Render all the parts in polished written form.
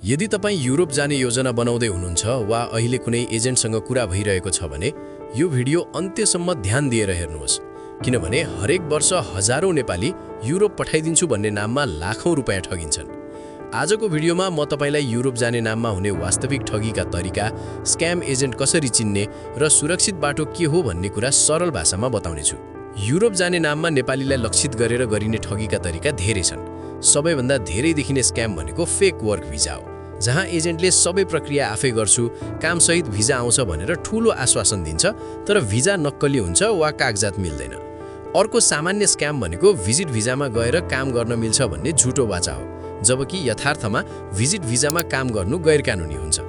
यदि तपाईँ युरोप जाने योजना बनाउँदै हुनुहुन्छ वा अहिले कुनै एजेन्टसँग कुरा भइरहेको छ भने यो भिडियो अन्त्यसम्म ध्यान दिएर हेर्नुहोस्, किनभने हरेक वर्ष हजारौं नेपाली युरोप पठाइदिन्छु भन्ने नाममा लाखौं रुपैयाँ ठगिन्छन्। आजको भिडियोमा म तपाईलाई युरोप जाने नाममा हुने वास्तविक ठगीका तरिका, स्क्याम एजेन्ट कसरी चिन्ने र सुरक्षित बाटो के हो भन्ने कुरा सरल भाषामा बताउनेछु। युरोप जाने नाममा नेपालीलाई लक्षित गरेर गरिने ठगीका तरिका धेरै छन्। सबैभन्दा धेरै देखिने स्क्याम भनेको फेक वर्क भिजा हो, जहाँ एजेन्टले सबै प्रक्रिया आफै गर्छु, कामसहित भिजा आउँछ भनेर ठूलो आश्वासन दिन्छ, तर भिजा नक्कली हुन्छ वा कागजात मिल्दैन। अर्को सामान्य स्क्याम भनेको भिजिट भिजामा गएर काम गर्न मिल्छ भन्ने झुटो वाचा हो, जबकि यथार्थमा भिजिट भिजामा काम गर्नु गैरकानुनी हुन्छ।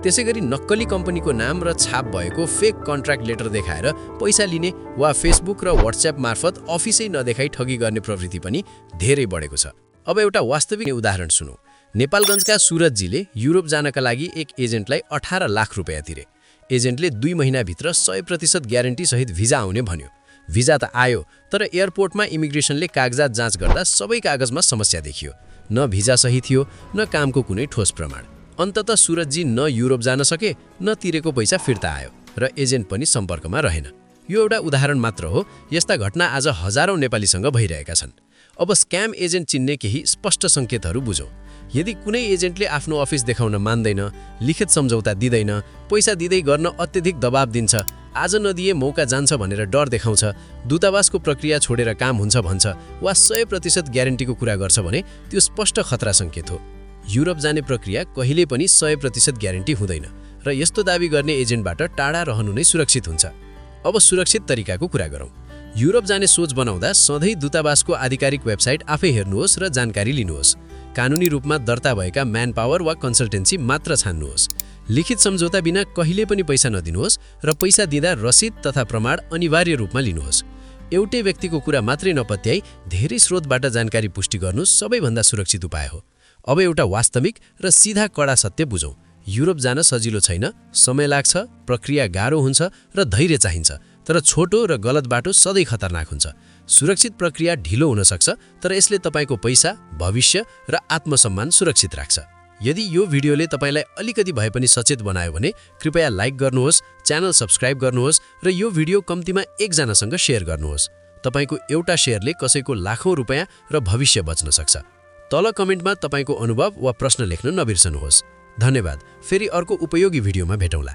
त्यसैगरी नक्कली कम्पनीको नाम र छाप भएको फेक कन्ट्र्याक्ट लेटर देखाएर पैसा लिने वा फेसबुक र व्हाट्सएप मार्फत अफिसै नदेखाई ठगी गर्ने प्रवृत्ति पनि धेरै बढेको छ। अब एउटा वास्तविक उदाहरण सुनौ। नेपालगञ्जका सुरजजीले युरोप जानका लागि एक एजेन्टलाई 18 लाख रुपैयाँ तिरे। एजेन्टले 2 महिनाभित्र 100% ग्यारेन्टी सहित भिजा आउने भन्यो। भिजा त आयो, तर एयरपोर्टमा इमिग्रेसनले कागजात जाँच गर्दा सबै कागजमा समस्या देखियो। न भिजा सही थियो, न कामको कुनै ठोस प्रमाण। अन्ततः सुरजजी न युरोप जान सके, न तिरेको पैसा फिर्ता आयो र एजेन्ट पनि सम्पर्कमा रहेन। यो एउटा उदाहरण मात्र हो। यस्ता घटना आज हजारौं नेपालीसँग भइरहेका छन्। अब स्क्याम एजेन्ट चिन्ने केही स्पष्ट सङ्केतहरू बुझौँ। यदि कुनै एजेन्टले आफ्नो अफिस देखाउन मान्दैन, लिखित सम्झौता दिँदैन, पैसा दिँदै गर्न अत्यधिक दबाब दिन्छ, आज नदिए मौका जान्छ भनेर डर देखाउँछ, दूतावासको प्रक्रिया छोडेर काम हुन्छ भन्छ, वा 100% ग्यारेन्टीको कुरा गर्छ भने त्यो स्पष्ट खतरा सङ्केत हो। युरोप जाने प्रक्रिया कहिल्यै पनि 100% ग्यारेन्टी हुँदैन र यस्तो दाबी गर्ने एजेन्टबाट टाढा रहनु नै सुरक्षित हुन्छ। अब सुरक्षित तरिकाको कुरा गरौँ। युरोप जाने सोच बनाउँदा सधैँ दूतावासको आधिकारिक वेबसाइट आफै हेर्नुहोस् र जानकारी लिनुहोस्। कानुनी रूपमा दर्ता भएका म्यान पावर वा कन्सल्टेन्सी मात्र छान्नुहोस्। लिखित सम्झौता बिना कहिले पनि पैसा नदिनुहोस् र पैसा दिँदा रसिद तथा प्रमाण अनिवार्य रूपमा लिनुहोस्। एउटै व्यक्तिको कुरा मात्रै नपत्याई धेरै स्रोतबाट जानकारी पुष्टि गर्नु सबैभन्दा सुरक्षित उपाय हो। अब एउटा वास्तविक र सिधा कडा सत्य बुझौँ। युरोप जान सजिलो छैन, समय लाग्छ, प्रक्रिया गाह्रो हुन्छ र धैर्य चाहिन्छ, तर छोटो र गलत बाटो सधैँ खतरनाक हुन्छ। सुरक्षित प्रक्रिया ढिलो हुन सक्छ, तर यसले तपाईँको पैसा, भविष्य र आत्मसम्मान सुरक्षित राख्छ। यदि यो भिडियोले तपाईँलाई अलिकति भए पनि सचेत बनायो भने कृपया लाइक गर्नुहोस्, च्यानल सब्स्क्राइब गर्नुहोस् र यो भिडियो कम्तीमा एकजनासँग सेयर गर्नुहोस्। तपाईँको एउटा सेयरले कसैको लाखौं रुपैयाँ र भविष्य बच्न सक्छ। तल कमेन्टमा तपाईँको अनुभव वा प्रश्न लेख्न नबिर्सनुहोस्। धन्यवाद। फेरि अर्को उपयोगी भिडियोमा भेटौँला।